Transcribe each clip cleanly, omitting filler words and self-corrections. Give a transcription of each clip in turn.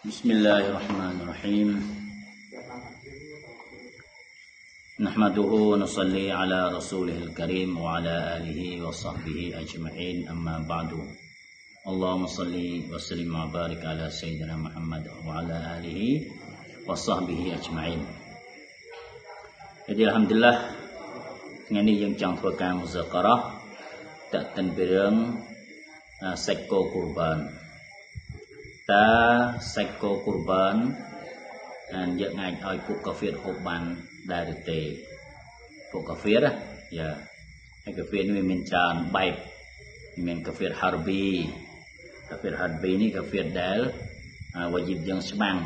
بسم الله الرحمن الرحيم نحمده ونصلي على رسوله الكريم وعلى آله وصحبه أجمعين أما بعد اللهم صل وسلم وبارك على سيدنا محمد وعلى آله وصحبه أجمعين Jadi alhamdulillah ថ្ងៃនេះយើងចង់ធ្វើការមុសការ៉ះតតិនពីរឿងសាច់គោគូរបានតើសាច់គោគូរបានយើងអាចឲ្យពួកកាហ្វៀរហូបបានដែរឬទេពួកកាហ្វៀរយ៉ាហើយកាហ្វៀរនេះវាមានច្រើនបែបមានកាហ្វៀរហារប៊ីកាហ្វៀរហារប៊ីនេះកាហ្វៀរដែលវ៉ាជីបយើងច្បាំង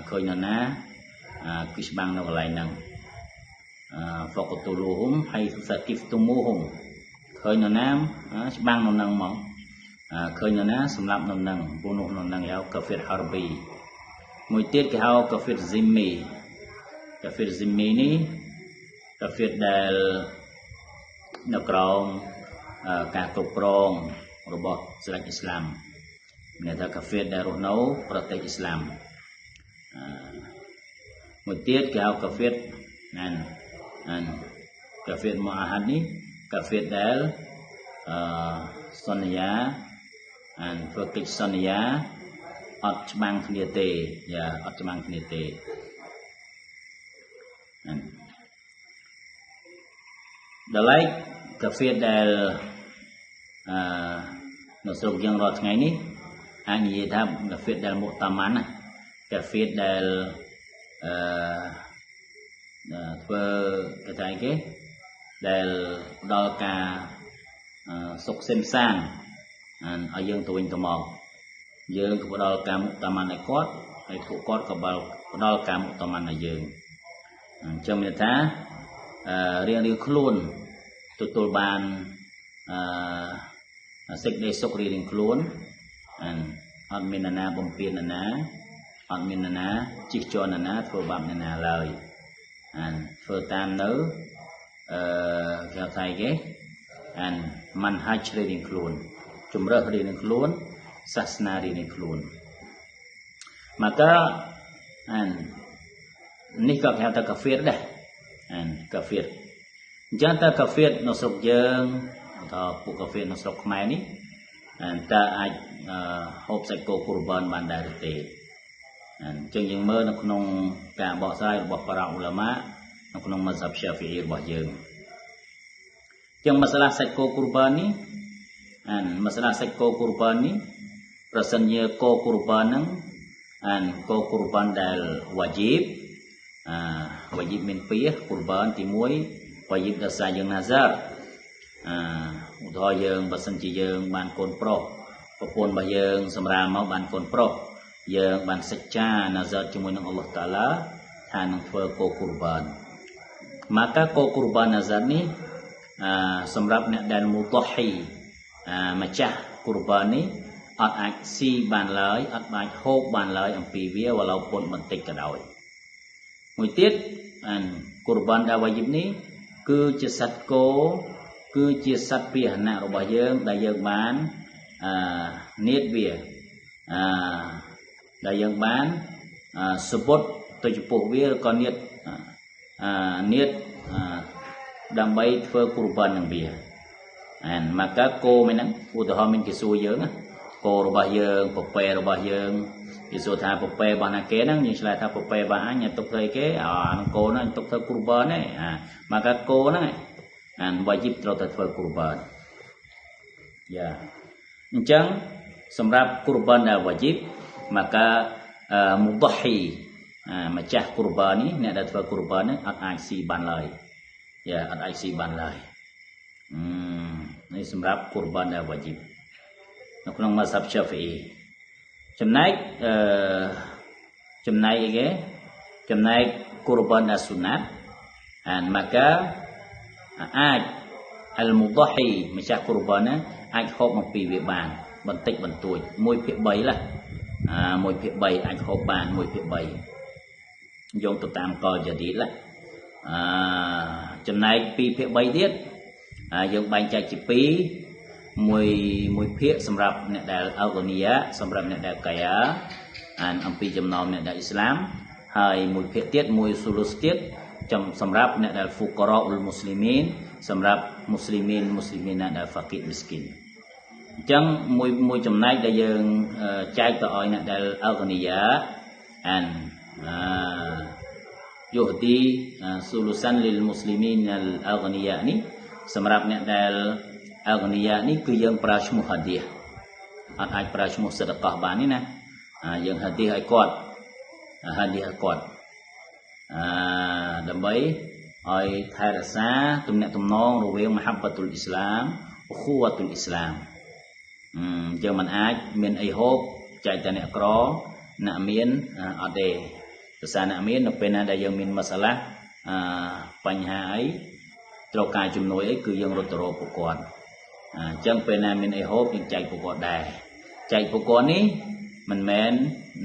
ឃើញនរណាគឺច្បាំងនៅកន្លែងហ្នឹងហ្វកតុលូហ៊ុមហើយសាគីហ្វតុមូហ៊ុមឃើញនរណាច្បាំងនៅហ្នឹងហ្មងឃើញនរណាសម្រាប់នៅហ្នឹងពួកនោះនៅហ្នឹងគេហៅកាហ្វៀរហារប៊ីមួយទៀតគេហៅកាហ្វៀរស៊ីមីកាហ្វៀរស៊ីមីនេះកាហ្វៀរដែលនៅក្រោមការគ្រប់គ្រងរបស់ស្ដេចអ៊ីស្លាមមានថាកាហ្វៀរដែលរស់នៅប្រទេសអ៊ីស្លាមមួយទៀតគេហៅកាហ្វៀរណានកាហ្វៀរមូអាហាត់នេះកាហ្វៀរដែលសន្យាធ្វើកិច្ចសន្យាអត់ច្បាំងគ្នាទេយ៉ាអត់ច្បាំងគ្នាទេដល់ឡែកកាហ្វៀរដែលនៅស្រុកយើងរាល់ថ្ងៃនេះអាចនិយាយថាកាហ្វៀរដែលមុតាម៉ាន់ណាកាហ្វៀរដែលធ្វើគេថាអីគេដែលផ្ដល់ការសុខសេមសានឲ្យយើងទៅវិញទៅមកយើងក៏ផ្ដល់ការមុតាម៉ាន់ឲ្យគាត់ហើយពួកគាត់ក៏ផ្ដល់ការមុតាម៉ាន់ឲ្យយើងអញ្ចឹងមានថារៀងៗខ្លួនទទួលបានសេចក្តីសុខរៀងៗខ្លួនអត់មាននរណាបំពេញនរណាអត់មាននរណាជិះជាន់នរណាធ្វើបាបនរណាឡើយធ្វើតាមនៅគេហៅថាអីគេម៉ាន់ហាច់រៀងៗខ្លួនជំរើសរៀងៗខ្លួនសាសនារៀងៗខ្លួនមកក៏នេះក៏គេហៅថាកាហ្វៀរដែរកាហ្វៀរអញ្ចឹងតើកាហ្វៀរនៅស្រុកយើងតើពួកកាហ្វៀរនៅស្រុកខ្មែរនេះតើអាចហូបសាច់គោគូរបានបានដែរឬទេអញ្ចឹងយើងមើលនៅក្នុងការបកស្រាយរបស់បារ៉ាអ៊ូឡាម៉ានៅក្នុងម៉ាសាប់សាហ្វីអ៊ីរបស់យើងចឹងម៉ាសាឡាសាច់គោគូរបាននេះម៉ាសាឡាសាច់គោគូរបាននេះប្រសិនជាគោគូរបានហ្នឹងគោគូរបានដែលវ៉ាជីបវ៉ាជីបមានពីរគូរបានទី1វ៉ាជីបដោយសារយើងណាហ្សារឧទាហរណ៍យើងបើសិនជាយើងបានកូនប្រុសប្រពន្ធរបស់យើងសម្រាលមកបានកូនប្រុសយើងបានសច្ចាណាហ្សារជាមួយនឹងអល់ឡោះតាឡាថានឹងធ្វើគោគូរបានមកកាគោគូរបានណាហ្សារនេះសម្រាប់អ្នកដែលមូតហ៊ីម្ចាស់គូរបាននេះអត់អាចស៊ីបានឡើយអត់អាចហូបបានឡើយអំពីវាវឡោពុនបន្តិចក៏ដោយមួយទៀតគូរបានដែលវ៉ាជីបនេះគឺជាសត្វគោគឺជាសត្វពាហនៈរបស់យើងដែលយើងបាននាតវាដែលយើងបានសពុតទៅចំពោះវាឬក៏នាតនាតដើម្បីធ្វើគូរបាននឹងវាមកកាគោមិនហ្នឹងឧទាហរណ៍មានគេសួរយើងគោរបស់យើងពពែរបស់យើងគេសួរថាពពែរបស់ណាគេហ្នឹងយើងឆ្លើយថាពពែរបស់អញទុកធ្វើអីគេអានឹងគោហ្នឹងទុកធ្វើគូរបានទេមកកាគោហ្នឹងវ៉ាជីបត្រូវតែធ្វើគូរបានយ៉ាអញ្ចឹងសម្រាប់គូរបានដែលវ៉ាជីបមកកាមូដហ៊ីម្ចាស់គូរបាននេះអ្នកដែលធ្វើគូរបានហ្នឹងអត់អាចស៊ីបានឡើយយ៉ាអត់អាចស៊ីបានឡើយនេះសម្រាប់គូរបានដែលវ៉ាជីបនៅក្នុងម៉ាសាប់សាហ្វីអ៊ីចំណែកចំណែកអីគេចំណែកគូរបានដែលស៊ុណាត់មកកាអាចអលមូដហ៊ីម្ចាស់គូរបានណាអាចហូបមកពីវាបានបន្តិចបន្តួច1/3ឡា1/3អាចហូបបាន1/3យកទៅតាមកលយ៉ាឌីតឡាចំណែក2/3ទៀតយើងបែងចែកជា2មួយភាគសម្រាប់អ្នកដែលអល់កូនីយ៉ាសម្រាប់អ្នកដែលកាយ៉ា អានអំពីចំណោមអ្នកដែលអ៊ីស្លាមហើយមួយភាគទៀតមួយស៊ូលុសទៀតចំសម្រាប់អ្នកដែលហ្វូការ៉ាអ៊ុលមូស្លីមីនសម្រាប់មូស្លីមីនមូស្លីមីនអ្នកដែលហ្វាគីមីស្គីនអញ្ចឹងមួយមួយចំណែកដែលយើងចែកទៅឲ្យអ្នកដែលអហ្គនីយ៉ាអានយុហឌីស៊ូលូសានលីលមូស្លីមីនអលអហ្គនីយ៉ានេះសម្រាប់អ្នកដែលអហ្គនីយ៉ានេះគឺយើងប្រើឈ្មោះហាឌីសអត់អាចប្រើឈ្មោះសិដកោះបានទេណាយើងហាឌីសឲ្យគាត់ហាឌីសឲ្យគាត់ដើម្បីឲ្យថែរក្សាទំនាក់ទំនងរវាងមហាបាតុលអ៊ីស្លាមអ៊ូវ៉ាតុលអ៊ីស្លាមយើងមិនអាចមានអីហូបចែកតែអ្នកក្រអ្នកមានអត់ទេភាសាអ្នកមាននៅពេលណាដែលយើងមានមសាឡាបញ្ហាអីត្រូវការជំនួយអីគឺយើងរត់ទៅរកពួកគាត់អញ្ចឹងពេលណាមានអីហូបយើងចែកពួកគាត់ដែរចែកពួកគាត់នេះមិនមែន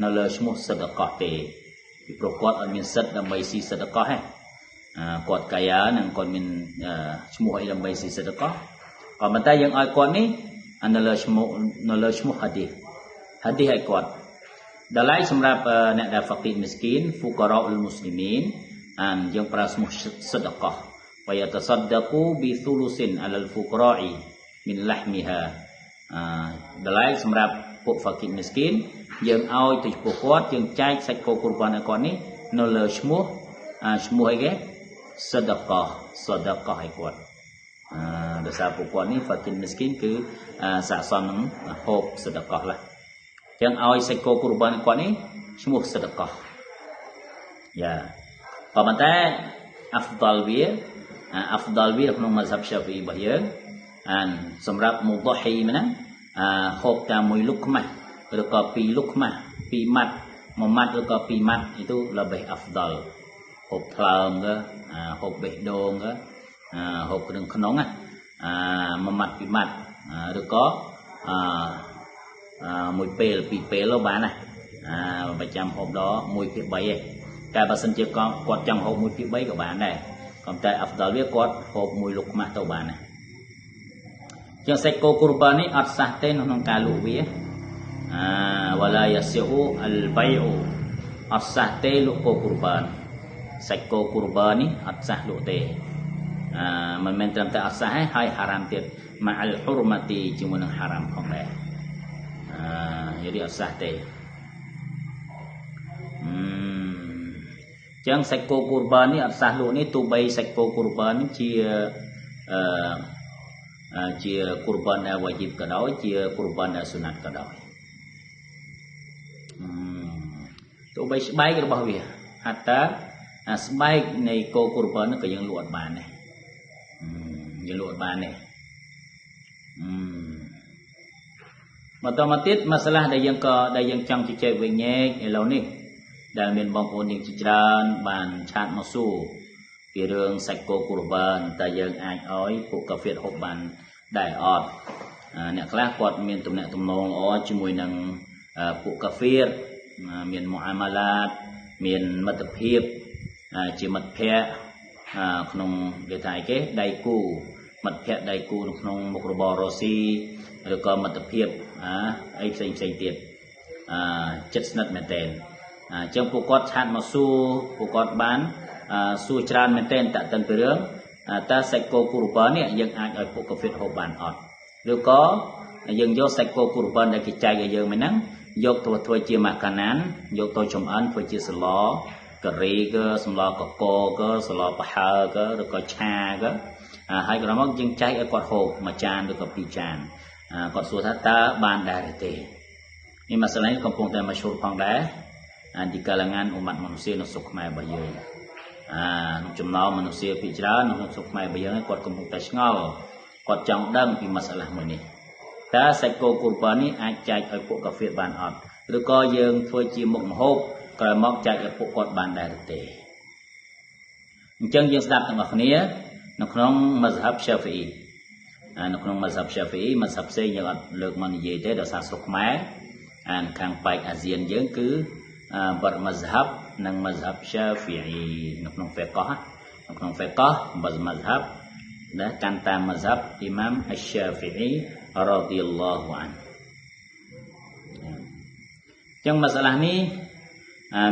នៅលើឈ្មោះសិទ្ធិកោះទេពីព្រោះគាត់អត់មានសិទ្ធិដើម្បីស៊ីសិទ្ធិកោះទេគាត់កាយានឹងគាត់មានឈ្មោះអីដើម្បីស៊ីសិទ្ធិកោះក៏ប៉ុន្តែយើងឲ្យគាត់នេះនៅលើឈ្មោះនៅលើឈ្មោះហាឌីសហាឌីសឲ្យគាត់ដល់ឡែកសម្រាប់អ្នកដែលហ្វាគីមីស្គីនហ្វូការ៉ាអ៊ុលមូស្លីមីនអានយើងប្រើឈ្មោះសិដកោះវយតសដកូប៊ីស៊ូលូស៊ីនអាលហ្វូការ៉អ៊ីមីនឡាហ្មីហាដល់ឡែកសម្រាប់ពួកហ្វាគីមីស្គីនយើងឲ្យទៅពួកគាត់យើងចែកសាច់គោគុរបានឲ្យគាត់នេះនៅលើឈ្មោះឈ្មោះអីគេសិដកោះសិដកោះឲ្យគាត់ដោយសារពួកគាត់នេះហ្វាគីមីស្គីនគឺស័ក្តិសមនឹងហូបសិដកោះឡាចឹងឲ្យសាច់គោគុរបានគាត់នេះឈ្មោះសិដកោះយ៉ាក៏ប៉ុន្តែអាហ្វដលវាអាហ្វដលវាក្នុងម៉ាសាប់សាហ្វីរបស់យើងអានសម្រាប់មុដហ៊ីម្នាក់ហូបតែមួយលុកខ្មាស់ឬក៏ពីរលុកខ្មាស់ពីរម៉ាត់មួយម៉ាត់ឬក៏ពីរម៉ាត់itu lebih afdal ហូបថ្លើមក៏ហូបបេះដូងក៏ហូបគ្រឿងក្នុងណាមួយម៉ាត់ពីរម៉ាត់ឬក៏មួយពេលពីរពេលបានណាប្រចាំហូបដល់1ភាគ3ឯងតែបើសិនជាគាត់ចង់ហូប1ភាគ3ក៏បានដែរក៏តែអាហ្វដលវាគាត់ហូបមួយលុកខ្មាស់ទៅបានណាជាងសាច់គោគុរបានេះអត់សះទេក្នុងការលក់វាវ៉ាឡាយ៉ាស៊ីអ៊ូអលបៃអ៊ូអត់សះទេលក់គោគុរបានសាច់គោគុរបានេះអត់សះលក់ទេមិនមែនត្រឹមតែអត់សះទេហើយហារ៉ាមទៀតម៉ាអលហ៊ុរម៉ាទីជាមួយនឹងហារ៉ាមផងដែរjadi អត់សះទេចឹងសាច់គោគុរបាននេះអត់សះលក់នេះទោះបីសាច់គោគុរបាននេះជាជាគុរបានដែលវ៉ាជីបក៏ដោយជាគុរបានដែលសុណាត់ក៏ដោយទោះបីស្បែករបស់វាហាត់តាស្បែកនៃគោគុរបាននោះក៏យើងលក់អត់បានដែរយើងលក់អត់បានទេបន្តមកទៀតមសាឡាដែលយើងក៏ដែលយើងចង់ជជែកវិញញែកឥឡូវនេះដែលមានបងប្អូនយើងជាច្រើនបានឆាតមកសួរពីរឿងសាច់គោគុរបានតើយើងអាចឲ្យពួកកាហ្វេហូបបានដែរអត់អ្នកខ្លះគាត់មានទំនាក់ទំនងល្អជាមួយនឹងពួកកាហ្វេមានមុអាម៉ាឡាតមានមិត្តភាពជាមិត្តភ័ក្តិក្នុងគេថាអីគេដៃគូមិត្តភ័ក្តិដៃគូនៅក្នុងមុខរបររស៊ីឬក៏មិត្តភាពអីផ្សេងផ្សេងទៀតចិត្តស្និទ្ធមែនទែនអញ្ចឹងពួកគាត់ឆាតមកសួរពួកគាត់បានសួរច្រើនមែនទែនតាក់ទិនពីរឿងតើសាច់គោគុរបាននេះយើងអាចឲ្យពួកកាហ្វេហូបបានអត់ឬក៏យើងយកសាច់គោគុរបានដែលគេចែកឲ្យយើងមិនហ្នឹងយកទៅធ្វើជាម៉ាកាណានយកទៅចម្អិនធ្វើជាសម្លការីក៏សម្លកកក៏សម្លប្រហើក៏ឬក៏ឆាក៏ហើយក្រោយមកយើងចែកឲ្យគាត់ហូបមួយចានឬក៏ពីរចានគាត់សួរថាតើបានដែរឬទេនេះម៉ាសាឡាកំពុងតែមកឈូតផងដែរ di kalangan umat manusia នៅស្រុកខ្មែររបស់យើងក្នុងចំណោមមនុស្សភាគច្រើននៅក្នុងស្រុកខ្មែររបស់យើងគាត់កំពុងតែឆ្ងល់គាត់ចង់ដឹងពីមសាឡាមួយនេះតើសាច់គោគុរបាននេះអាចចែកឲ្យពួកកាហ្វេបានអត់ឬក៏យើងធ្វើជាមុខម្ហូបក្រោយមកចែកឲ្យពួកគាត់បានដែរឬទេអញ្ចឹងយើងស្ដាប់ទាំងអស់គ្នានៅក្នុងម៉ាសាហាប់សាហ្វីនៅក្នុងម៉ាសាហាប់សាហ្វីម៉ាសាហាប់ផ្សេងយើងអត់លើកមកនិយាយទេដោយសារស្រុកខ្មែរអានខាងប៉ែកអាស៊ានយើងគឺបាត់ម៉ាសាហាប់និងម៉ាសាហាប់សាហ្វីនៅក្នុងហ្វេកោះនៅក្នុងហ្វេកោះបាត់ម៉ាសាហាប់ដែលកាន់តាមម៉ាសាហាប់អ៊ីម៉ាមអស្សាហ្វីរ៉ាឌីយ៉ាឡោះអាន ចឹងមសាឡានេះ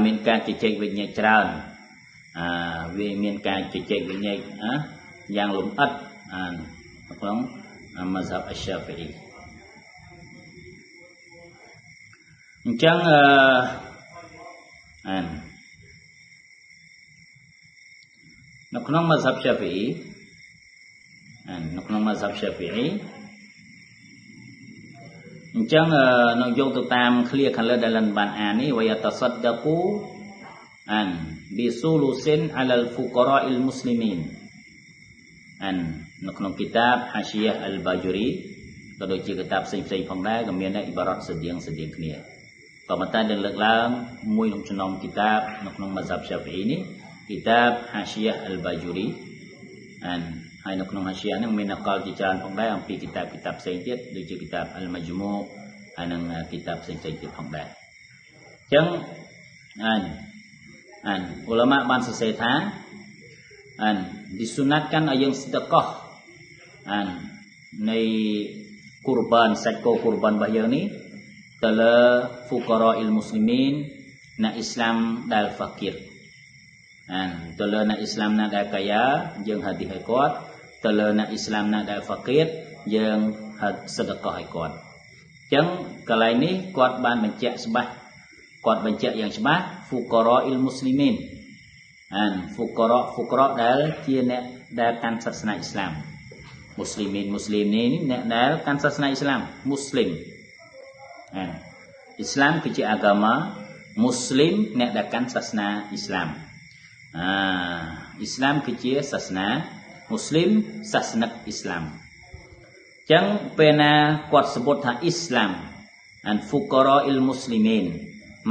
មានការជជែកវិញ្ញាច្រើនវាមានការជជែកវិញ្ញាយ៉ាងលម្អិតក្នុងមហ្សាប់អស្សាហ្វីអ៊ីអញ្ចឹងអាននៅក្នុងមហ្សាប់សាហ្វីអ៊ីអាននៅក្នុងមហ្សាប់សាហ្វីអ៊ីអញ្ចឹងនៅយកទៅតាមឃ្លាខាងលើដែលលិនបានអាននេះវយតសដកូអានប៊ីស៊ូលូសិនអាឡាល់ហ្វូការ៉ាអ៊ីលមុស្លីមីនអាននៅក្នុងគីតាបហាស៊ីយ៉ាអលបាជូរីក៏ដូចជាគីតាបផ្សេងផ្សេងផងដែរក៏មានអ៊ីបារ៉ាត់ស្តៀងស្តៀងគ្នាក៏ប៉ុន្តែនឹងលើកឡើងមួយក្នុងចំណោមគីតាបនៅក្នុងម៉ាសាប់សាហ្វីអ៊ីនេះគីតាបហាស៊ីយ៉ាអលបាជូរីអានហើយនៅក្នុងហាស៊ីយ៉ាហ្នឹងមានអកលជាច្រើនផងដែរអំពីគីតាបគីតាបផ្សេងទៀតដូចជាគីតាបអលម៉ាជ្មូហើយនឹងគីតាបផ្សេងផ្សេងទៀតផងដែរអញ្ចឹងអានឧលមាបានសរសេរថាអាន disunatkan ឲ្យយើងស្ដកោះអាននៃគូរបានសាច់គោគូរបានរបស់យើងនេះទៅលើហ្វូការ៉ាអ៊ីលមុស្លីមីនអ្នកអ៊ីស្លាមដែលហ្វាគីរអានទៅលើអ្នកអ៊ីស្លាមណាដែលកាយ៉ាយើងហាឌីសឲ្យគាត់ទៅលើអ្នកអ៊ីស្លាមណាដែលហ្វាគីរយើងហាស្ដកោះឲ្យគាត់អញ្ចឹងកន្លែងនេះគាត់បានបញ្ជាក់ច្បាស់គាត់បញ្ជាក់យ៉ាងច្បាស់ហ្វូការ៉ាអ៊ីលមុស្លីមីនអានហ្វូការ៉ាហ្វូការ៉ាដែលជាអ្នកដែលកាន់សាសនាអ៊ីស្លាមមុស្លីមីនមុស្លីមនេះអ្នកដែលកាន់សាសនាអ៊ីស្លាមមុស្លីមអានអ៊ីស្លាមគឺជាអាហ្គាម៉ាមុស្លីមអ្នកដែលកាន់សាសនាអ៊ីស្លាមអាអ៊ីស្លាមគឺជាសាសនាមុស្លីមសាសនិកអ៊ីស្លាមចឹងពេលណាគាត់សបុតថាអ៊ីស្លាមអានហ្វូការ៉ាអ៊ីលមុស្លីមីន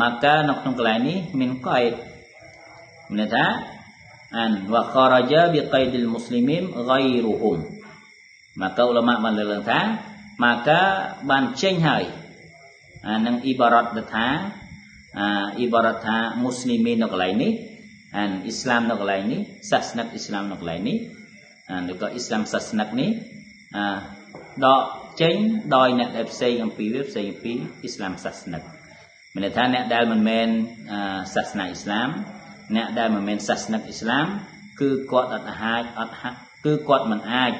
maka នៅក្នុងកន្លែងនេះមានកៃមានន័យថាអានវខរជាបិកៃឌិលមុស្លីមីន غيرهم maka ឧលមាបានលើកឡើងថា maka បានចេញហើយអានឹងអ៊ីបារ៉ាត់ថាអាអ៊ីបារ៉ាត់ថាមុស្លីមីននៅកន្លែងនេះអានអ៊ីស្លាមនៅកន្លែងនេះសាសនិកអ៊ីស្លាមនៅកន្លែងនេះអានឬក៏អ៊ីស្លាមសាសនិកនេះអាដកចេញដោយអ្នកដែលផ្សេងអំពីវាផ្សេងអំពីអ៊ីស្លាមសាសនិកមានន័យថាអ្នកដែលមិនមែនសាសនាអ៊ីស្លាមអ្នកដែលមិនមែនសាសនិកអ៊ីស្លាមគឺគាត់អត់អាចអត់គឺគាត់មិនអាច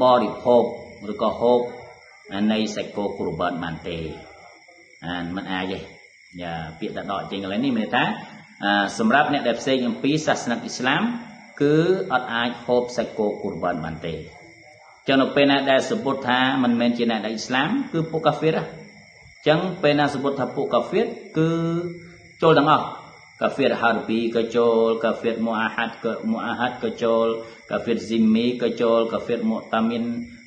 បរិភោគឬក៏ហូបនៃសាច់គោគូរបានបានទេអាមិនអាចទេយ៉ាពាក្យតែដកចេញកន្លែងនេះមានន័យថាសម្រាប់អ្នកដែលផ្សេងអំពីសាសនិកអ៊ីស្លាមគឺអត់អាចហូបសាច់គោគូរបានបានទេចឹងនៅពេលណាដែលសពុតថាមិនមែនជាអ្នកដែលអ៊ីស្លាមគឺពួកកាហ្វៀរចឹងពេលណាសពុតថាពួកកាហ្វៀរគឺចូលទាំងអស់កាហ្វៀរហារប៊ីក៏ចូលកាហ្វៀរមូអាហាត់ក៏មូអាហាត់ក៏ចូលកាហ្វៀរស៊ីមីក៏ចូលកាហ្វៀរមូតាមីន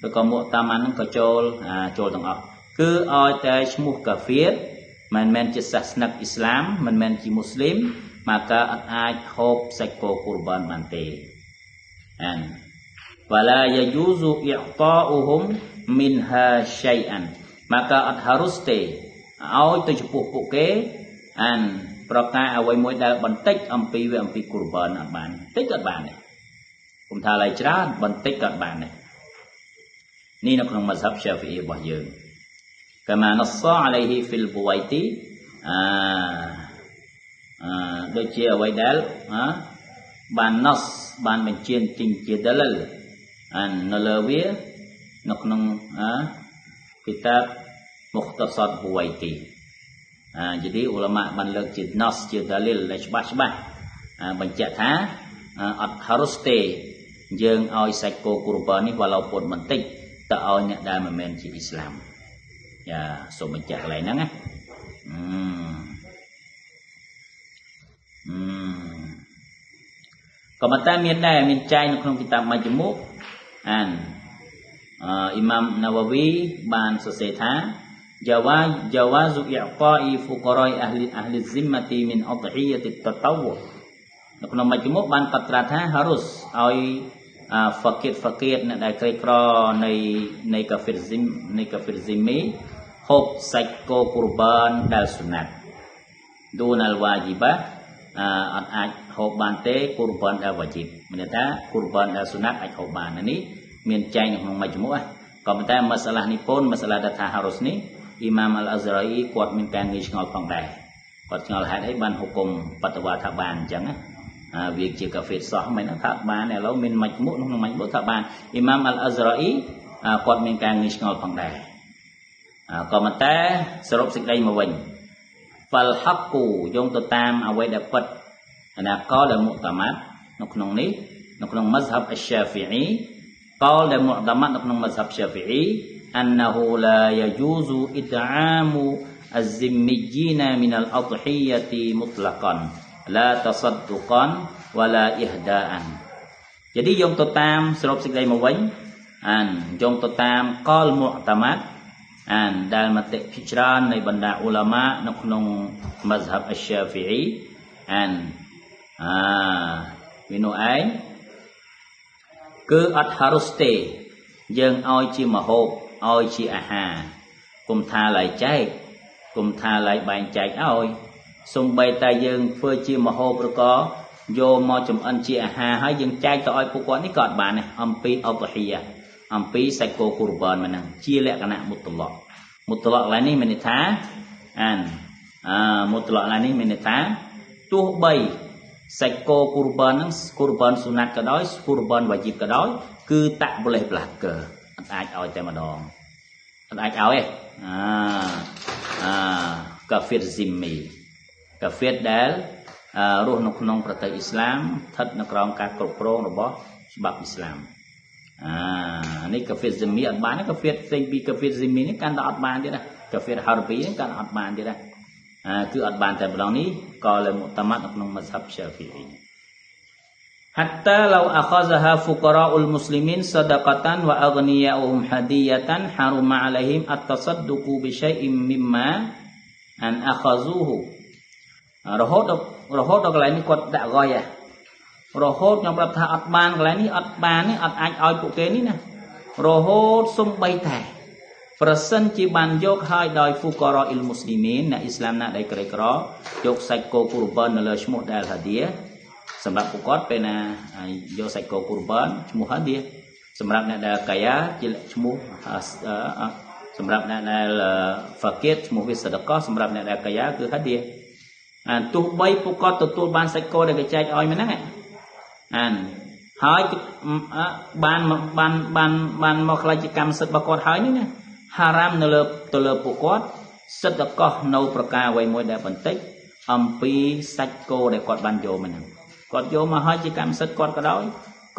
ឬក៏មូតាម៉ាន់ក៏ចូលចូលទាំងអស់គឺឲ្យតែឈ្មោះកាហ្វៀរមិនមែនជាសាសនិកអ៊ីស្លាមមិនមែនជាមូស្លីមមកអត់អាចហូបសាច់គោគូរបានបានទេអាន wala yajuzu i'ta'uhum minha syai'an maka អត់ harus ទេឲ្យទៅចំពោះពួកគេអានប្រការអ្វីមួយដែលបន្តិចអំពីវាអំពីគូរបានអត់បានតិចក៏បានដែរគុំថាឡើយច្រើនបន្តិចក៏បានដែរនេះនៅក្នុងម៉ាសាប់សាហ្វីអ៊ីរបស់យើងកាម៉ានសអាឡៃហ៊ីហ្វីលប៊ូវៃទីអាដូចជាអ្វីដែលបានណសបានបញ្ជាចេញជាដលិលអាននៅលើវានៅក្នុងគីតាប Mukhtasar Buwaiti jadi ulama បានលើកជា nas ជា dalil ដែលច្បាស់ច្បាស់បញ្ជាក់ថាអត់ harus ទេយើងឲ្យសាច់គោគូរបាននេះវ៉ាឡោពុតបន្តិចទៅឲ្យអ្នកដែលមិនមែនជាអ៊ីស្លាមយ៉ាសូមបញ្ជាក់កន្លែងហ្នឹងណាក៏ប៉ុន្តែមានដែរមានចែងនៅក្នុងគីតាបមជ្ឈមុខអានអ៊ីម៉ាមណាវ៉ាវីបានសរសេរថា jawazu i'ta'i fuqara'i ahli zimmati min adhiyati tatawwu នៅក្នុងមជ្ឈមុខបានកត់ត្រាថា harus ឲ្យហ្វាគីរអ្នកដែលក្រីក្រនៃកាហ្វីរស៊ីមនៃកាហ្វីរស៊ីមីហូបសាច់គោគូរបានដែលសុណាត់ឌូណាល់វ៉ាជីបាអត់អាចហូបបានទេគូរបានដែលវ៉ាជីបមានន័យថាគូរបានដែលសុណាត់អាចហូបបាននេះមានចែងនៅក្នុងមជ្ឈមុខក៏ប៉ុន្តែមសាឡានេះពូនមសាឡាដែលថា harus នេះ អ៊ីម៉ាមអលអាហ្សារ៉ីគាត់មានការងាយឆ្ងល់ផងដែរគាត់ឆ្ងល់ហេតុអីបានហុគមបតវ៉ាថាបានអញ្ចឹងណាវាជាកាហ្វេសោះមិនថាបានឥឡូវមានម៉ាច់មុខក្នុងម៉ាច់មុខថាបានអ៊ីម៉ាមអលអាហ្សារ៉ីគាត់មានការងាយឆ្ងល់ផងដែរក៏ប៉ុន្តែសរុបសេចក្តីមកវិញហ្វាល់ហកគូយោងទៅតាមអ្វីដែលពិតណាកលដែលមុតាម៉ាត់នៅក្នុងនេះនៅក្នុងមស្ហាប់អស្សាហ្វីអ៊ីកលដែលមុតាម៉ាត់នៅក្នុងមស្ហាប់សាហ្វីអ៊ីអានហ៊ូឡាយ៉ាជូស៊ូអ៊ីតអាមอัซซิมมิจีนามินัลอัฎฮียะติมุตลักันลาตัศดุกันวะลาอิฮดาอัน jadi យោងទៅតាមសរុបសេចក្តីមកវិញអានយោងទៅតាមកលមុតាម៉ាត់អានដែលមតិភិច្រើននៃបណ្ដាអ៊ូឡាម៉ានៅក្នុងមស្ហាប់អស្សាហ្វីអ៊ីអានអាវានោះឯងគឺអត់ហារុសទេយើងឲ្យជាមហូបឲ្យជាអាហារគុំថាឡៃចែកគុំថាឡៃបែងចែកឲ្យសំបីតែយើងធ្វើជាមហូបឬក៏យកមកចំអិនជាអាហារហើយយើងចែកទៅឲ្យពួកគាត់នេះក៏អត់បានដែរអំពីអបហ៊ីយ៉ាអំពីសាច់គោគូរបានហ្នឹងជាលក្ខណៈមុតឡកមុតឡកឡើយនេះមានន័យថាអានមុតឡកឡើយនេះមានន័យថាទោះបីសាច់គោគូរបានហ្នឹងគូរបានសុណាត់ក៏ដោយគូរបានវ៉ាជីបក៏ដោយគឺតាក់បលេះផ្លាស់កើអត់អាចឲ្យតែម្ដងអត់អាចឲ្យទេអាកាហ្វៀតស៊ីមីកាហ្វៀតដែលរស់នៅក្នុងប្រទេសអ៊ីស្លាមស្ថិតនៅក្រោមការគ្រប់គ្រងរបស់ច្បាប់អ៊ីស្លាមនេះកាហ្វេស៊ីមីអត់បានកាហ្វេផ្សេងពីកាហ្វេស៊ីមីនេះកាន់តែអត់បានទៀតណាកាហ្វេហារប៊ីនេះកាន់អត់បានទៀតណាគឺអត់បានតែម្ដងនេះក៏លើមុតាម៉ាត់នៅក្នុងមស្ហាប់សាហ្វីអ៊ី حتى لو أخذها فقراء المسلمين صدقة وأغنياؤهم هدية حرم عليهم التصدق بشيء مما أن أخذوه រហូតដល់កន្លែងនេះគាត់ដាក់រយរហូតខ្ញុំប្រាប់ថាអត់បានកន្លែងនេះអត់បាននេះអត់អាចឲ្យពួកគេនេះណារហូតសំបីតែប្រសិនជាបានយកហើយដោយហ្វូការ៉អ៊ីលមុស្លីមីនអ្នកអ៊ីស្លាមណាដែលក្រីក្រយកសាច់គោគូរបាននៅលើឈ្មោះដែលហាឌីសម្រាប់ពួកគាត់ពេលណាយកសាច់គោគូរបានឈ្មោះហាឌីសម្រាប់អ្នកដែលកាយ៉ាជាឈ្មោះសម្រាប់អ្នកដែលហ្វាគៀតឈ្មោះវាសដកសម្រាប់អ្នកដែលកាយ៉ាគឺហាឌីទោះបីពួកគាត់ទទួលបានសាច់គោដែលគេចែកឲ្យមិនហ្នឹងអានហើយបានបានបានបានមកខ្លាចជាកម្មសិទ្ធិរបស់គាត់ហើយនេះណាហារ៉ាមនៅលើទៅលើពួកគាត់សិទ្ធិកោះនៅប្រការអ្វីមួយដែលបន្តិចអំពីសាច់គោដែលគាត់បានយកមកហ្នឹងគាត់យកមកហើយជាកម្មសិទ្ធិគាត់ក៏ដោយ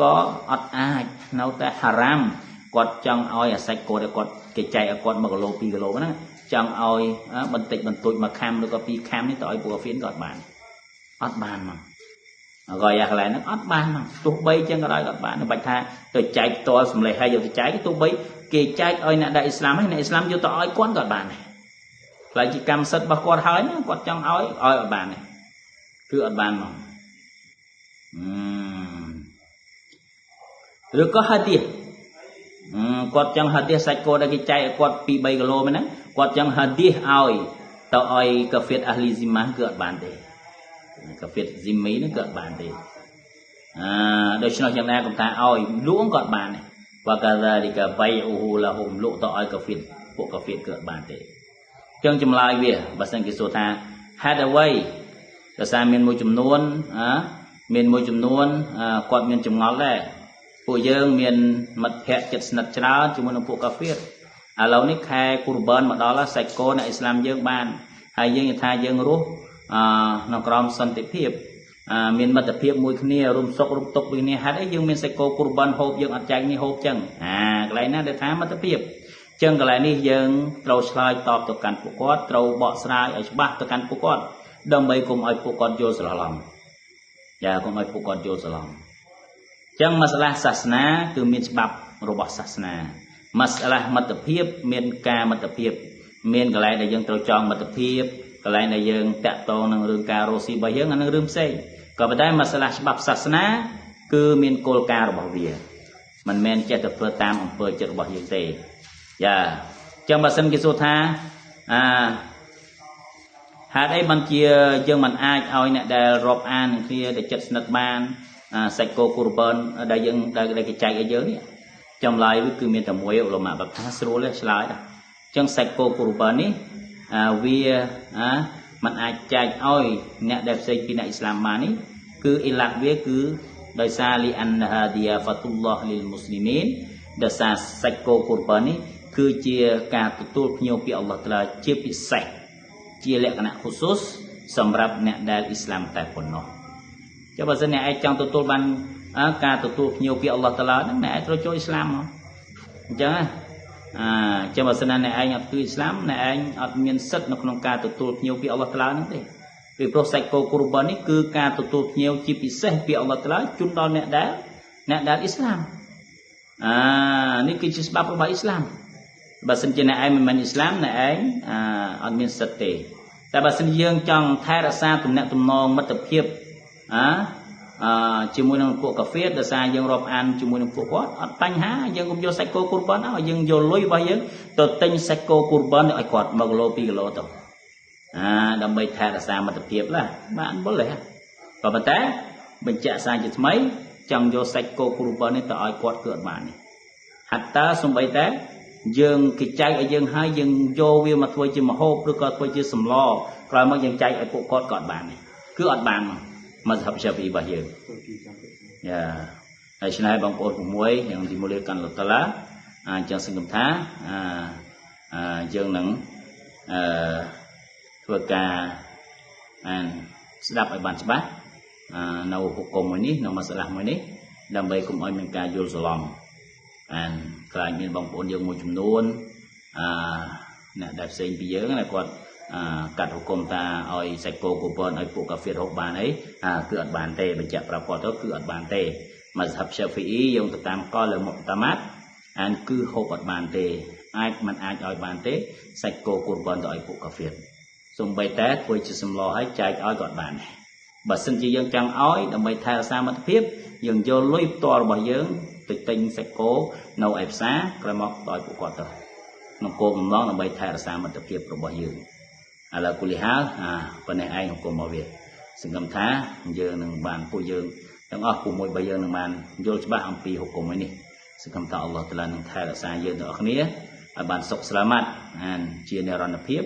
ក៏អត់អាចនៅតែហារ៉ាមគាត់ចង់ឲ្យអាសាច់គោដែលគាត់គេចែកឲ្យគាត់1គីឡូ2គីឡូហ្នឹងចង់ឲ្យបន្តិចបន្តួចមួយខាំឬក៏ពីរខាំនេះទៅឲ្យពួកហ្វៀនក៏អត់បានអត់បានមកក៏យ៉ាកន្លែងហ្នឹងអត់បានមកទោះបីចឹងក៏ដោយក៏បានមិនបាច់ថាទៅចែកផ្ទាល់សម្លេះហើយយកទៅចែកទោះបីគេចែកឲ្យអ្នកដែលអ៊ីស្លាមហើយអ្នកអ៊ីស្លាមយកទៅឲ្យគាត់ក៏បានដែរខ្លាចជាកម្មសិទ្ធិរបស់គាត់ហើយណាគាត់ចង់ឲ្យឲ្យអត់បានទេគឺអត់បានមកឬក៏ហាឌីសគាត់ចង់ហាឌីសសាច់គោដែលគេចែកឲ្យគាត់2 3គីឡូមែនណាគាត់ចង់ហាឌីសឲ្យទៅឲ្យកាហ្វេតអាលីស៊ីម៉ាគឺអត់បានទេកាហ្វេតស៊ីមីហ្នឹងគឺអត់បានទេដូច្នោះយ៉ាងណាកំថាឲ្យលួងក៏អត់បានដែរវកាដាលីកាបៃអ៊ូហ៊ូឡាហ៊ុមលក់ទៅឲ្យកាហ្វេតពួកកាហ្វេតគឺអត់បានទេចឹងចម្លើយវាបើសិនគេសួរថាហេតុអ្វីដោយសារមានមួយចំនួនមានមួយចំនួនគាត់មានចម្ងល់ដែរពួកយើងមានមិត្តភ័ក្តិជិតស្និទ្ធច្រើនជាមួយនឹងពួកកាហ្វេតឥឡូវនេះខែគូរបានមកដល់សាច់គោអ្នកអ៊ីស្លាមយើងបានហើយយើងថាយើងរស់នៅក្រោមសន្តិភាពមានមិត្តភាពមួយគ្នារួមសុខរួមទុក្ខមួយគ្នាហេតុអីយើងមានសាច់គោគូរបានហូបយើងអត់ចែកនេះហូបចឹងកន្លែងណាដែលថាមិត្តភាពចឹងកន្លែងនេះយើងត្រូវឆ្លើយតបទៅកាន់ពួកគាត់ត្រូវបកស្រាយឲ្យច្បាស់ទៅកាន់ពួកគាត់ដើម្បីកុំឲ្យពួកគាត់យល់ច្រឡំយ៉ាកុំឲ្យពួកគាត់យល់ច្រឡំចឹងមសឡាសាសនាគឺមានច្បាប់របស់សាសនាមសឡាមិត្តភាពមានការមិត្តភាពមានកន្លែងដែលយើងត្រូវចងមិត្តភាពកន្លែងដែលយើងតាក់ទងនឹងរឿងការរស់ស៊ីរបស់យើងអានឹងរឿងផ្សេងក៏ប៉ុន្តែមសឡាច្បាប់សាសនាគឺមានគោលការណ៍របស់វាមិនមែនចេះតែធ្វើតាមអំពើចិត្តរបស់យើងទេយ៉ាចឹងបើសិនគេសួរថាហេតុអីបានជាយើងមិនអាចឲ្យអ្នកដែលរាប់អាននឹងគ្នាដែលចិត្តស្និទ្ធបានសាច់គោគូរបានដែលយើងដែលគេចែកឲ្យយើងនេះចម្លើយវាគឺមានតែមួយអ៊ុលម៉ាប្រាប់ថាស្រួលទេឆ្លើយដែរ ចឹងសាច់គោគូរបាននេះវាมันអាចចែកឲ្យអ្នកដែលផ្សេងពីអ្នកអ៊ីស្លាមបាននេះគឺអ៊ីឡាត់វាគឺដោយសារលីអានហាឌីយ៉ាហ្វាតុលឡោះលីលមុស្លីមីនដោយសារសាច់គោគូរបាននេះគឺជាការទទួលភ្ញៀវពីអល់ឡោះតាឡាជាពិសេសជាលក្ខណៈខុស៊ុសសម្រាប់អ្នកដែលអ៊ីស្លាមតែប៉ុណ្ណោះចុះបើសិនអ្នកឯងចង់ទទួលបានការទទួលភ្ញៀវពីអល់ឡោះតាឡាហ្នឹងអ្នកឯងត្រូវចូលអ៊ីស្លាមមកអញ្ចឹងណាចឹងបើសិនណាអ្នកឯងអត់គឺអ៊ីស្លាមអ្នកឯងអត់មានសិទ្ធិនៅក្នុងការទទួលភ្ញៀវពីអល់ឡោះតាឡាហ្នឹងទេពីព្រោះសាច់គោគូរបាននេះគឺការទទួលភ្ញៀវជាពិសេសពីអល់ឡោះតាឡាជូនដល់អ្នកដែលអ៊ីស្លាមនេះគឺជាច្បាប់របស់អ៊ីស្លាមបើសិនជាអ្នកឯងមិនមែនអ៊ីស្លាមអ្នកឯងអត់មានសិទ្ធិទេតែបើសិនយើងចង់ថែរក្សាទំនាក់ទំនងមិត្តភាពជាមួយនឹងពួកកាហ្វេដោយសារយើងរាប់អានជាមួយនឹងពួកគាត់អត់បញ្ហាយើងកុំយកសាច់គោគូរបានឲ្យយើងយកលុយរបស់យើងទៅទិញសាច់គោគូរបានឲ្យគាត់1គីឡូ2គីឡូទៅដើម្បីថែរក្សាមិត្តភាពឡាបានបុលទេក៏ប៉ុន្តែបញ្ជាក់សារជាថ្មីចង់យកសាច់គោគូរបាននេះទៅឲ្យគាត់គឺអត់បានទេហាត់តើសំបីតែយើងគេចែកឲ្យយើងហើយយើងយកវាមកធ្វើជាម្ហូបឬក៏ធ្វើជាសម្លក្រោយមកយើងចែកឲ្យពួកគាត់ក៏អត់បានទេគឺអត់បានមកសហជីពរបស់យើងយ៉ាហើយឆ្នៃបងប្អូន6យ៉ាងទី1លើកាន់លតឡាអញ្ចឹងសង្ឃឹមថាយើងនឹងធ្វើការអានស្ដាប់ឲ្យបានច្បាស់នៅហុកុំមួយនេះនៅមសាឡាមួយនេះដើម្បីកុំឲ្យមានការយល់ច្រឡំអានខ្លាចមានបងប្អូនយើងមួយចំនួនអ្នកដែលផ្សេងពីយើងណាគាត់កាត់ហុកុំតាឲ្យសាច់គោគូប៉ុនឲ្យពួកកាហ្វេរហូបបានអីគឺអត់បានទេបញ្ជាក់ប្រាប់គាត់ទៅគឺអត់បានទេមស្ហាប់ឆាហ្វីអ៊ីយើងទៅតាមកលមុតាម៉ាត់អានគឺហូបអត់បានទេអាចមិនអាចឲ្យបានទេសាច់គោគូប៉ុនទៅឲ្យពួកកាហ្វេសំបីតែធ្វើជាសម្លឲ្យចែកឲ្យក៏អត់បានដែរបើសិនជាយើងចង់ឲ្យដើម្បីថែរក្សាមិត្តភាពយើងយកលុយផ្ទាល់របស់យើងទៅទិញសាច់គោនៅឯផ្សារក្រោយមកឲ្យពួកគាត់ទៅក្នុងគោលបំណងដើម្បីថែរក្សាមិត្តភាពរបស់យើងឥឡូវគូលីហាលប៉ុណ្ណេះឯងហុកុំមកវាសង្ឃឹមថាយើងនឹងបានពួកយើងទាំងអស់ពួកមួយរបស់យើងនឹងបានយល់ច្បាស់អំពីហុកុំមួយនេះសង្ឃឹមថាអល់ឡោះតាឡានឹងថែរក្សាយើងទាំងអស់គ្នាឲ្យបានសុខស្លាមាត់អានជានិរន្តរភាព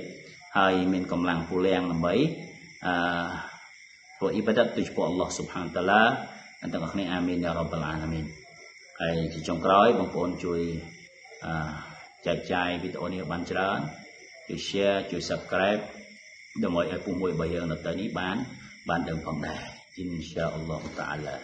ហើយមានកម្លាំងពលំដើម្បីធ្វើអ៊ីបាដាតទៅចំពោះអល់ឡោះស៊ុបហានតាឡាទាំងអស់គ្នាអាមីនយ៉ារ៉ាប់បលអាឡាមីនហើយជាចុងក្រោយបងប្អូនជួយចែកចាយវីដេអូនេះបានច្រើនជួយ share ជួយ subscribe ដើម្បីឲ្យពុះមួយរបស់យើងនៅទៅនេះបានដឹងផងដែរអ៊ីនសាអល់ឡោះតាឡា